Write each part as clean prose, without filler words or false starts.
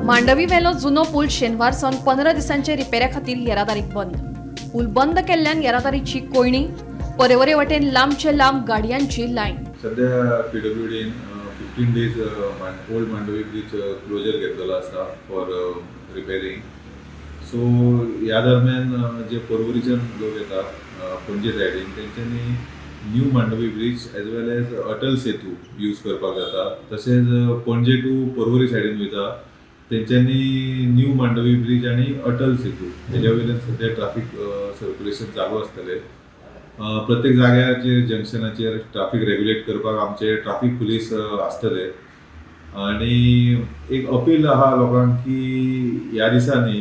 मांडवी वेलो जुनो पूल शेनवार सावन 15 दिसांचे रिपेऱ्या खातीर येरादारीक बंद. पूल बंद केल्ल्यान येरादारीची कोयणी, पर्वरे वटेन लांबचे लांब गाडयांची लायन. सध्या PWDन 15 days Old Mandovi Bridge closure घेतलेलो आसा फॉर रिपेरींग. सो ह्या दरम्यान जे पर्वरीच्यान लोक येता पणजे सायडीन, तेंच्यांनी New Mandovi Bridge as well as Atal Setu use करपाक जाता. तशेंच पणजे टू पर्वरी सायडीन वयता तेंच्यांनी न्यू मांडवी ब्रीज आनी अटल सेतू हेज्या वयल्यान सध्या ट्राफीक सर्क्युलेशन चालू आसतलें. प्रत्येक जाग्याचेर, जंक्शनाचेर ट्राफीक रेग्युलेट करपाक आमचे ट्राफीक पुलीस आसतले. आनी एक अपील आहा लोकांक की ह्या दिसांनी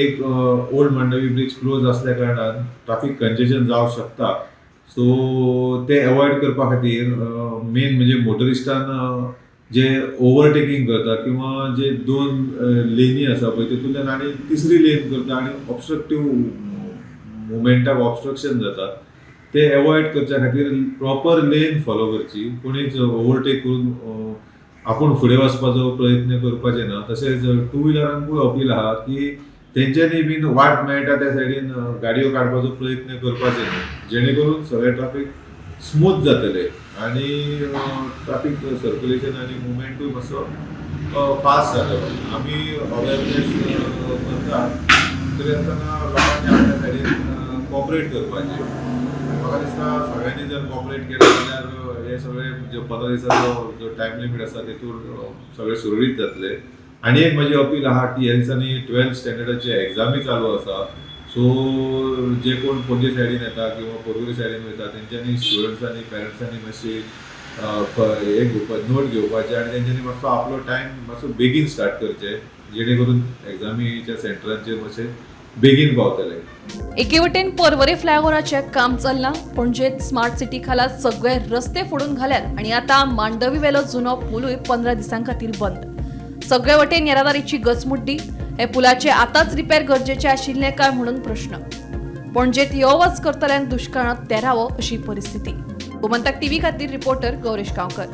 एक ओल्ड मांडवी ब्रीज क्लोज आसल्या कारणान ट्राफीक कंजेशन जावंक शकता. सो ते एवॉयड करपा खातीर मेन म्हणजे मोटरिस्टान जे ओवरटेकींग करता किंवा जे दोन लेनी आसा पळय, तितूंतल्यान आनी तिसरी लेन करता आनी ऑबस्ट्रक्टीव मुवमेंटाक ऑबस्ट्रक्शन जाता, ते एवॉयड करच्या खातीर प्रॉपर लेन फॉलो करची. कोणीच ओवरटेक करून आपूण फुडें वचपाचो प्रयत्न करपाचे ना. तशेंच टू व्हिलरांकूय अपील आहा की तेंच्यांनी बीन वाट मेळटा त्या सायडीन गाडयो काडपाचो प्रयत्न करपाचे न्हू, जेणे करून सगळें ट्राफीक स्मूथ जातलें आनी ट्राफीक सर्क्युलेशन आनी मुवमेंटूय मातसो फास्ट जातलो. आमी अवेरनेस करता, तरी आसतना लोकांनी आपल्या सायडीन कॉपरेट करपाचें. म्हाका दिसता सगळ्यांनी जर कॉपरेट केलें जाल्यार हे सगळे जे 15 दिसाचो जो टायम लिमीट आसा, तेतूर सगळें सुरळीत जातलें. आनी एक म्हजी अपील आहा की ह्या दिसांनी 12th स्टँडर्डाचे एग्जामी चालू आसा. सो जे कोण पणजे सायडीन येता किंवा पर्वरी सायडीन वयता, तेंच्यांनी, स्टुडंट्सांनी, पेरंट्सांनी मातशी हे घेवपा, नोट घेवपाचें आनी तेंच्यांनी मातसो आपलो टायम मातसो बेगीन स्टार्ट करचें, जेणे करून एग्जामीच्या सेंटरांचेर मातशें बेगीन पावतले. एके वटेन पर्वरे फ्लायओव्हराचें काम चल्लां, पणजेत स्मार्ट सिटी खाला सगळे रस्ते फोडून घाल्यात आनी आतां मांडवी वेलो जुनो पुलूय 15 दिसां खातीर बंद. सगळे वटेन येरादारीची गचमुड्डी. हे पुलाचे आतांच रिपेर गरजेचे आशिल्ले काय म्हणून प्रश्न. पणजेत यो वच करतल्यांक दुष्काळांत तेरावो अशी परिस्थिती. गोमंतक टीव्ही खातीर रिपोर्टर गौरेश गांवकर.